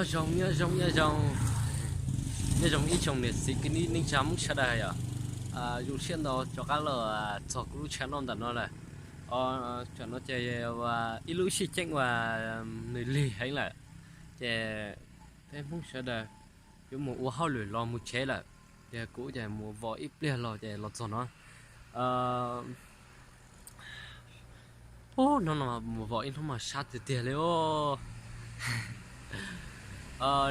Nyob zoo, nyob zoo, nyob zoo, nyob zoo ib tsoom niam txiv kwv tij neej tsa Hmoob sawv daws yom. Zoo siab ntau rov qab los txog kuv lub channel ntawm no lawm. Tam no ces ib lub sij ceeb uas nws lig heev lawm, ces peb Hmoob sawv daws yuav mus ua hauj lwm los mus tsev lawm, ces kuv ces mus vom ib pliag los ces los txog no. Hnub no mus vom ib hnub mas sab tiag tiag li os.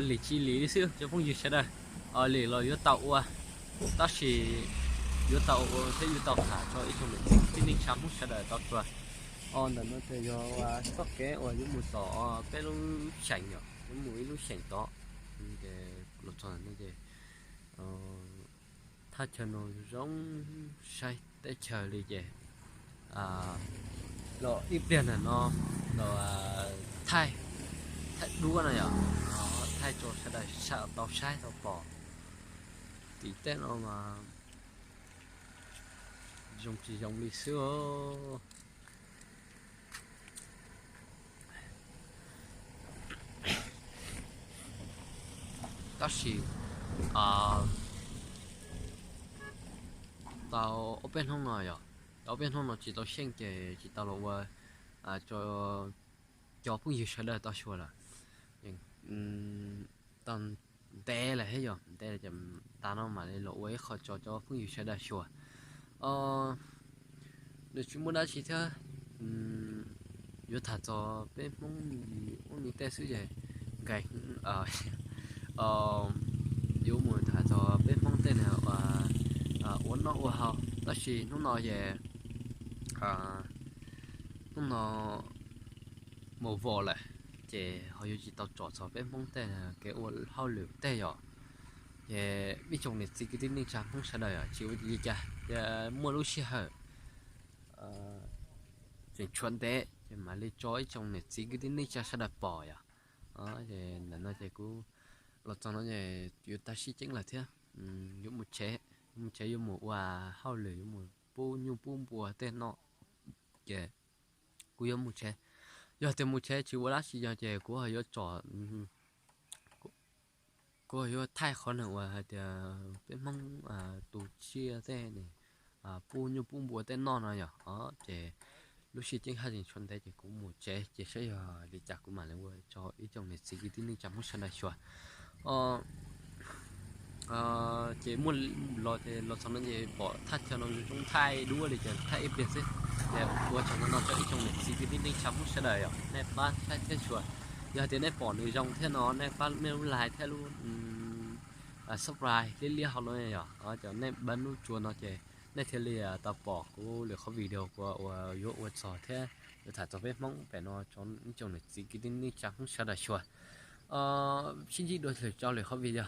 Lim tsis lim li xwb cov phooj ywg sawv daws, lim los yuav tau ua, tab sis yuav tau ua thiab yuav tau tham rau ib tsoom niam txiv kwv tij neej tsa Hmoob sawv daws tau tsuas. Ntawm no ces yog txoj kev uas yuav mus tom peb lub xeem yom, yuav mus ib lub xeem tod. Ces los txog ntawm no ces thaj chaw no zoo saib teb chaws li ces los ib pliag ntawm no los thaij, thaij duab no yom, thaij rau sawv daws tau saib tau pom. Tim tej no mas zoo tsis zoo li xwb os. Tab sis tau ob peb hnub no yom, tau ob peb hnub no tsis tau xyeej ces tsis tau los ua rau cov phooj ywg sawv daws tau xyuas lawm. Tau ntev lawm thiab yom, ntev lawm ces tas no mam li los ua ib qho tso cov phooj ywg sawv daws xyuas. Nws tsis muaj dab tsi thiab, yuav tham txog peb Hmoob ub ni tej xwb ces nkees, yuav mus tham txog peb Hmoob tej ua noj ua haus, tab sis hnub no ces hnub no mus vom lawm, ces ho yuav tsis tau tsom txog peb Hmoob tej kev ua hauj lwm tej yom. Ces ib tsoom niam txiv kwv tij neej tsa Hmoob sawv daws yom, tsis ua li cas, ces muaj lub sij hawm tseem tshuav ntev ces mam li tso ib tsoom niam txiv kwv tij neej tsa sawv daws pom yom. Ces ntawm no ces kuv los txog no ces yuav tag sib ceeb lawm thiab, yuav mus tsev, yuav mus tsev yuav mus ua hauj lwm, yuav mus pub nyuj pub npua tej no, ces kuv yuav mus tsev. Yog tias mus tsev tsis ua dab tsi yog ces kuv ho yuav tsom, kuv ho yuav thaij qhov nws uas hais tias peb Hmoob tus tsiaj tej pub nyuj pub npua tej noj no yom. Ces lub sij ceeb haj tseem tshuav ntev ces kuv mus tsev ces saib yog li cas kuv mam li ua tso ib tsoom niam txiv kwv tij neej tsa Hmoob sawv daws xyuas. Ces muaj los ces los txog no ces pom thaj chaw no zoo thaij duab li ces thaij ib pliag xwb. Ces ua tsaug ntau ntau rau ib tsoom niam txiv kwv tij neej tsa Hmoob sawv daws yom, nej pab saib thiab xyuas. Yog tias nej pom nws zoo thiab no nej pab nej lub like thiab lub subscribe liab liab hauv no yom, cov nej pab nub tsua no ces nej thiaj li tau pom kuv lwm qhov video kuv uas yuav ua txog thiab yuav tham txog peb Hmoob pem no rau ib tsoom niam txiv kwv tij neej tsa Hmoob sawv daws xyuas. Sib ntsib dua lwm rau lwm qhov video.